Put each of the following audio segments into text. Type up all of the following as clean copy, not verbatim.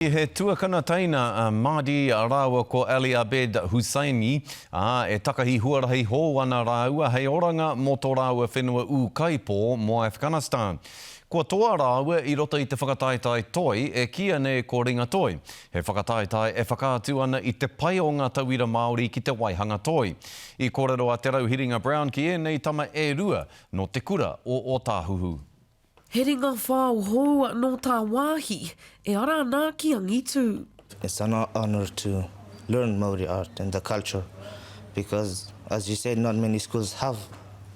He tuakana teina a Mahdi rāua ko Ali Abed Hussaini, ā, e takahi huarahi hou ana rāua hei oranga mō tō rāua whenua ūkaipō mō Afghanistan. Kua toa rāua i roto i te whakataetae toi e kīia nei ko Ringa Toi, he whakataetae e whakaatu ana i te pai o ngā tauira Māori ki te waihanga toi. I kōrero a Te Rauhiringa Brown ki ēnei tama e rua nō te kura o Ōtāhuhu. He ringa whao hou nō tāwāhi e ara ana ki angitū. It's an honour to learn Māori art and the culture because as you said not many schools have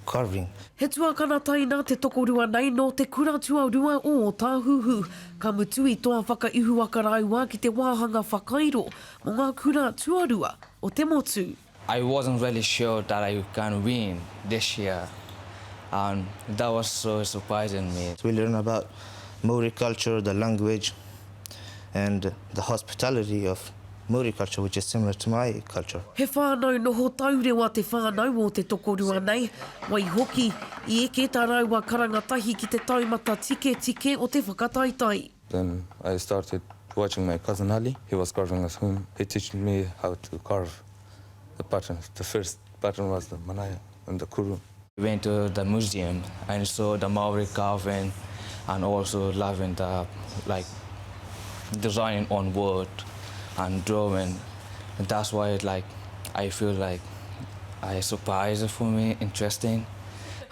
carving. He tuakana taina te tokorua nei nō te kura tuarua o Ōtāhuhu, ka mutu i toa whakaihuwaka rāua ki te wāhanga whakairo mō ngā kura tuarua o te motu. I wasn't really sure that I can win this year and that was so surprising me. We learn about Maori culture, the language and the hospitality of Maori culture which is similar to my culture. He whānau noho taurewa te whānau o te tokorua nei, waihoki, i eke tā rāua karanga tahi ki te taumata tiketike o te whakataetae. Then I started watching my cousin Ali, he was carving at home, he teached me how to carve the patterns, the first pattern was the manaia and the kuru. We went to the museum and saw the Maori carving and also loving the like design on wood and drawing and that's why like I feel like I surprised for me, interesting.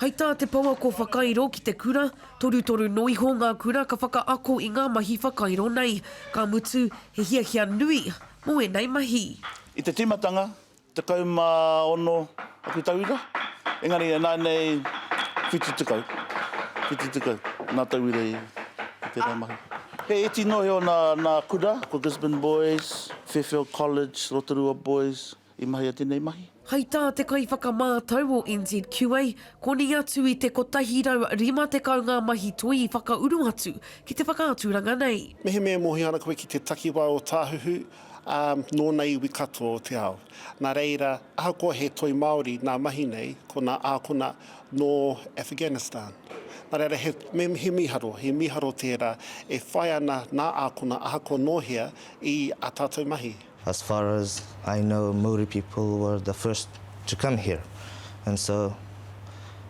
Hei tā te pouako whakairo ki te kura, Torutoru noa iho ngā kura ka whakaako i ngā mahi whakairo nei, ka mutu, he hiahia nui mō ēnei mahi. I te tīmatanga, 16 aku tauira, engari ināianei 70, 70 ngā tauira i tērā mahi. He iti noa iho nā kura, ko Gisborne Boys, Fairfield College, Rotorua Boys, I mahia tenei mahi. Hei tā te kaiwhakamātau o NZQA, koni atu i te 150 ngā mahi toi i whakauru atu ki te whakaaturanga nei. Mehemea e mōhio ana koe ki te takiwā o Tāhuhu, ā, nōna iwi katoa o te ao. Nā reira, ahakoa he toi Māori nā mahi nei, ko nā ākona nō Afghanistan. Nā reira, he, me, he mīharo, he mīharo tērā e whai ana nā ākona ahakoa nō hea i ā tātou mahi. As far as I know Maori people were the first to come here and so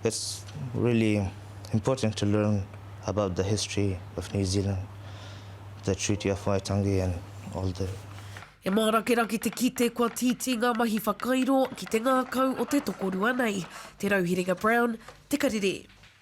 it's really important to learn about the history of New Zealand, the Treaty of Waitangi and all the. He mārakerake te kite kua tītī ngā mahi whakairo ki te ngākau o te tokorua nei. Te Rauhiringa Brown, Te Karere.